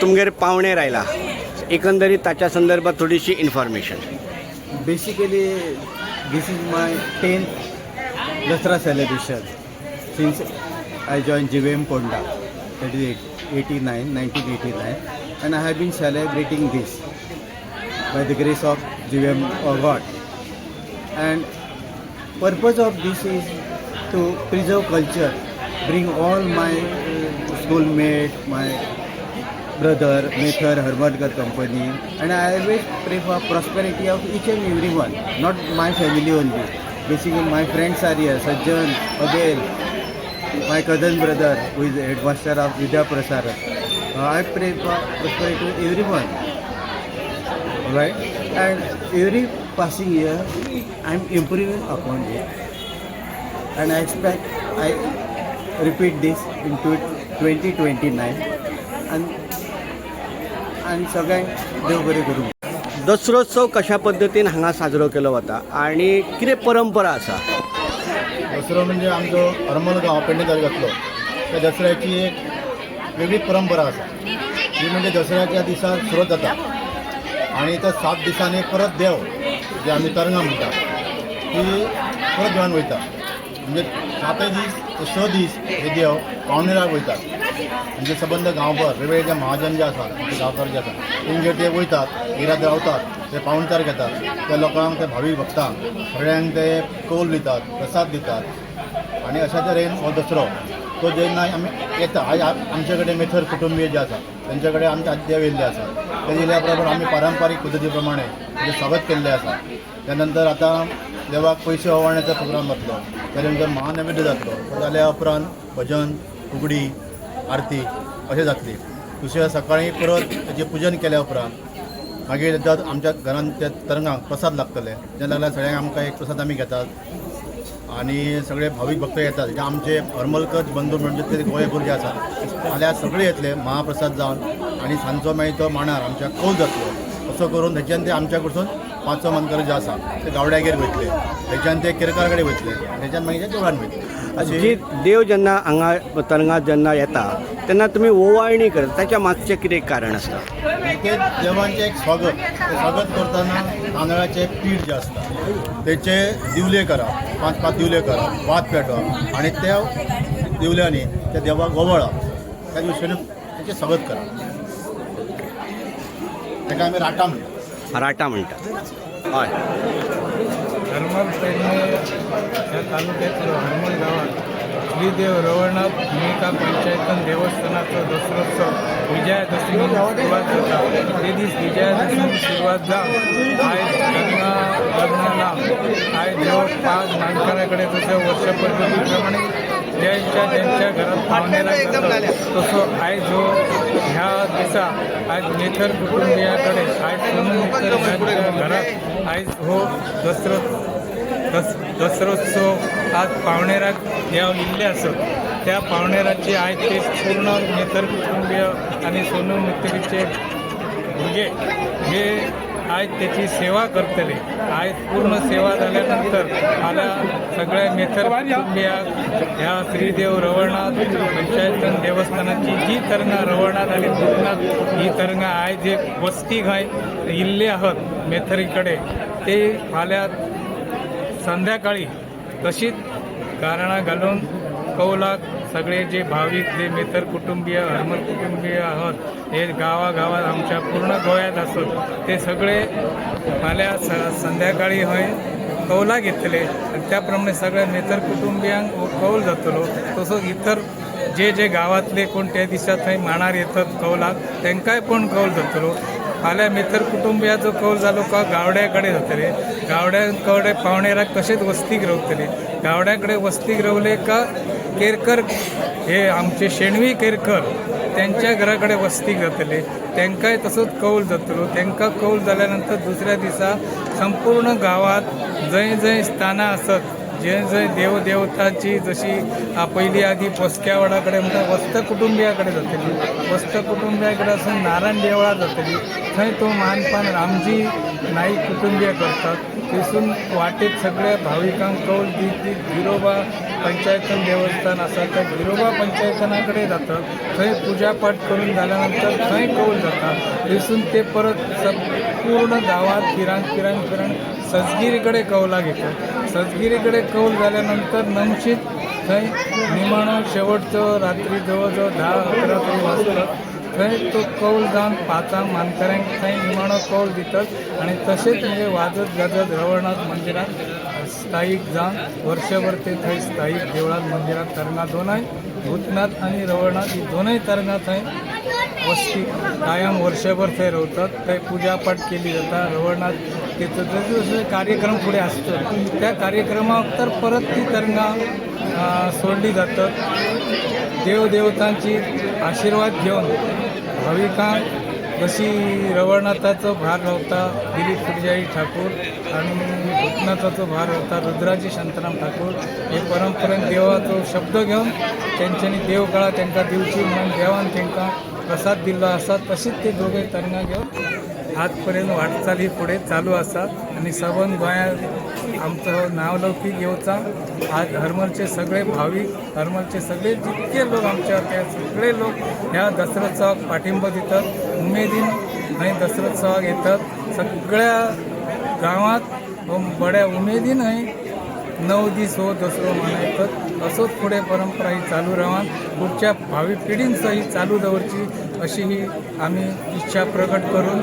तुमगेर पावणेर आयला, एकंदरीत ताच्या संदर्भात थोडीशी information. Basically, this is my 10th Dasara celebration since I joined GVM Ponda, that is 89, 1989, and I have been celebrating this by the grace of GVM or God. And purpose of this is to preserve culture, bring all my schoolmate, my brother, Methar, Harmalkar company, and I always pray for prosperity of each and everyone, not my family only. Basically, my friends are here, Sajjan, Abel, my cousin brother, who is the headmaster of Vidya Prasarak. I pray for prosperity to everyone. Alright? And every passing year, I am improving upon it. And I expect I repeat this into 2029 and आणि सगळ्यांक देव बरें करूं. दसरोत्सव कशा पद्दतीन हांगा साजरो केलो वता आनी कितें परंपरा आसा? दसरो म्हणजे आमचो हरमल गांव, पेडणे तालुक्यांतलो. त्या दसऱ्याची एक वेगळीच परंपरा आसा. ती म्हणजे दसऱ्याच्या दिसा सुरवात जाता आणि त्या 7 दिसांनी परत देव, जे आमी तरंगां म्हणटा, ती परत देवान वयता. म्हणजे सातय दीस ते 6 दीस हे देव पावणेराक वयतात. म्हणजे सबंद गांवभर वेगवेगळे जे महाजन जे आसात, आमचे गांवकार जे आसात, तेंगेर ते वयतात, गिरात रावतात, ते पावणचार घेतात. त्या लोकांक, त्या भावीक भक्तांक सगळ्यांक ते कौल दितात, प्रसाद दितात आनी अशा तरेन हो दसरो तो जेन्ना आमी येता, आयज आमचे कडेन मेथर कुटुंबीय जे आसा, तेंचे कडेन आमचे देव येयल्ले आसा. ते येयल्या बरोबर आमी पारंपारीक पद्दती प्रमाणे तेजें स्वागत केल्लें आसा. त्या नंतर आतां देवाक पयशे ओवाळण्याचो प्रोग्राम जातलो. त्या नंतर महानैवेद्य जातलो. तो जाल्या उपरांत भजन, फुगडी, आरती अशें जातली. दुसऱ्या सकाळी परत तेजें पुजन केल्या उपरांत मागीर एकदां आमच्या घरान त्या तरंगांक प्रसाद लागतले. ते लागल्यार सगळ्यांक आमकां एक प्रसाद आमी घेतात आनी सगळे भावीक भक्त येतात. जे आमचे हरमलकर बंधू म्हणजे ते गोंयभर जे आसा, फाल्यां सगळे येतले महाप्रसाद जावन आनी सांजचो मागीर तो मांडार आमच्या कौल जातलो. असो करून थंयच्यान ते आमच्या कडसून पांचो मानकर जे आसा ते गावड्यागेर वयतले, थंयच्यान ते केरकार कडेन वयतले, थंयच्यान मागीर ते देवळान वयतले अशी. जी देव जेन्ना हांगा तरंगात जेन्ना येता तेन्ना तुमी ओवाळणी करता, ताच्या मागचें कितें कारण आसता? ते देवांचें एक स्वागत. ते स्वागत करतना तांदळाचें पीठ जें आसता तेचे दिवले करप, पांच पांच दिवले करप, वात पेटोवप आनी त्या दिवल्यांनी त्या देवाक वोवळप. त्या दृश्टीन तेचें स्वागत करप. ताका आमी राटा म्हणटात. राटा म्हणटात, हय. हरमल, पेडणे ह्या तालुक्यातलो हरमल गावात श्रीदेव रवळनाथ भूमिका पंचायतन देवस्थानाचो दसरोत्सव विजयादशमी सुरवात जाता. ते दीस विजयादशमी सुरवात जावन आयज लग्ना लग्ना लावन आयज देव पांच मानकऱ्या कडेन जशें वर्ष पद्दती ज्यांच्या ज्यांच्या घरात पाहुणे लागतात, तसो आयज हो ह्या दिसा आयज मेथर कुटुंबिया कडेन, आयज सोनू मेथर ह्यांच्या घरात आयज हो दसरो दसरोत्सव आज पावणेराक देव इल्ले आसत, त्या पावणेराची आयज ते पूर्ण मेथर कुटुंबीय आनी सोनू मेथरीचे भुरगे हे आयज त्याची सेवा करतले. आयज पूर्ण सेवा जाल्यानंतर फाल्यां सगळ्या मेथर कुटुंबियाक ह्या श्रीदेव रवळनाथ पंचायतन देवस्थानाची जी तरंगां, रवळनाथ आनी भूतनाथ ही तरंगां आयज एक वस्ती खंय इल्ले आहात मेथरी कडेन, ते फाल्यां संध्याकाळी तशीच गाराणां घालून कौलाक सगळे जे भावीक, जे मेथर कुटुंबीय, हरमल कुटुंबीय आहात, हे गावागावात आमच्या पूर्ण गोंयांत आसत, ते सगळे फाल्यां संध्याकाळी हय कौलाक येतले आनी त्या प्रमाणे सगळ्या मेथर कुटुंबियांक हो कौल जातलो. तसोच इतर जे जे गांवांतले कोण त्या दिसा थंय मांडार येतात कौलाक, तांकांय पण कौल जातलो. फाल्यां मेथर कुटुंबियाचो कौल जालो का गावड्या कडेन जातले. गावड्या कडेन पावणेराक तशेंच वस्तीक रावतले. गावड्या कडेन वस्तीक रावले का केरकर, हे आमचे शेणवी केरकर, त्यांच्या घरा कडेन वस्तीक जातले. तांकांय तसोच कौल जातलो. तांकां कौल जाल्या नंतर दुसऱ्या दिसा संपूर्ण गांवांत जंय जंय स्थानां आसत जे जंय देवदेवताची जशी पयली आदी पोसक्या वडा कडेन म्हणटा वस्त कुटुंबिया कडेन जातली, वस्त कुटुंबिया कडेन वचून नारायण देवळां जातली, थंय तो मानपान रामजी नाईक कुटुंबीय करतात. थंयसून वाटेत सगळ्या भाविकांक कौल दीत दीत गिरोबा पंचायतन देवस्थान आसा त्या गिरोबा पंचायतना कडेन जाता. थंय पुजा पाठ करून जाल्या नंतर थंय कौल जाता. थंयसून ते परत पूर्ण गांवात फिरान फिरान फिरान सजगिरी कडेन कौला घेतात. सजगिरी कडेन कौल जाल्या नंतर नमशीत थंय निमाणो शेवटचो रात्री जवळ जवळ 10-11 तरी वाजतात. थंय तो कौल जावन पांचांक मानकऱ्यांक थंय निमाणो कौल दितात आनी तशेंच म्हणजे वाजत गाजत रवळनाथ मंदिरात स्थायीक जावन वर्षभर ते थंय स्थायीक देवळात मंदिरात तरंगा दोनय भूतनाथ आनी रवळनाथ ही दोनय तरंगा थंय वस्ती कायम वर्षभर थंय रावतात. थंय पुजापाठ केली जाता. रवळनाथ तेचो जसो जसो कार्यक्रम फुडें आसता त्या कार्यक्रमाक तर परत ती तरंगां सोडली जातात. देवदेवतांची आशिर्वाद घेवन भाविकांक जशी रवळनाथाचो भार रावता दिलीप पुजारी ठाकूर आणि भूतनाथाचो भार रावता रुद्राजी शांताराम ठाकूर, हे परंपरेन देवाचो शब्द घेवन तेंच्यांनी देवकळा तांकां दिवची म्हणून देवान तांकां प्रसाद दिल्लो आसा. तशीच ते दोगय तरंगां घेवन आजपर्यंत वाटचाल ही फुडें चालू आसा आनी सबंद गोंयांत आमचो नांवलौकीक येवचा. आज हरमलचे सगळे भावीक, हरमलचे सगळे जितके लोक आमच्या ते सगळे लोक ह्या दसरोत्सवाक पाठिंबो दितात, उमेदीन थंय दसरोत्सवाक येतात. सगळ्या गांवांत हो बऱ्या उमेदीन हय 9 दीस हो दसरो मनयतात. असोच फुडें परंपरा ही चालू रावन पुढच्या भावी पिढींसह ही चालू दवरची अशी ही आमी इच्छा प्रकट करून.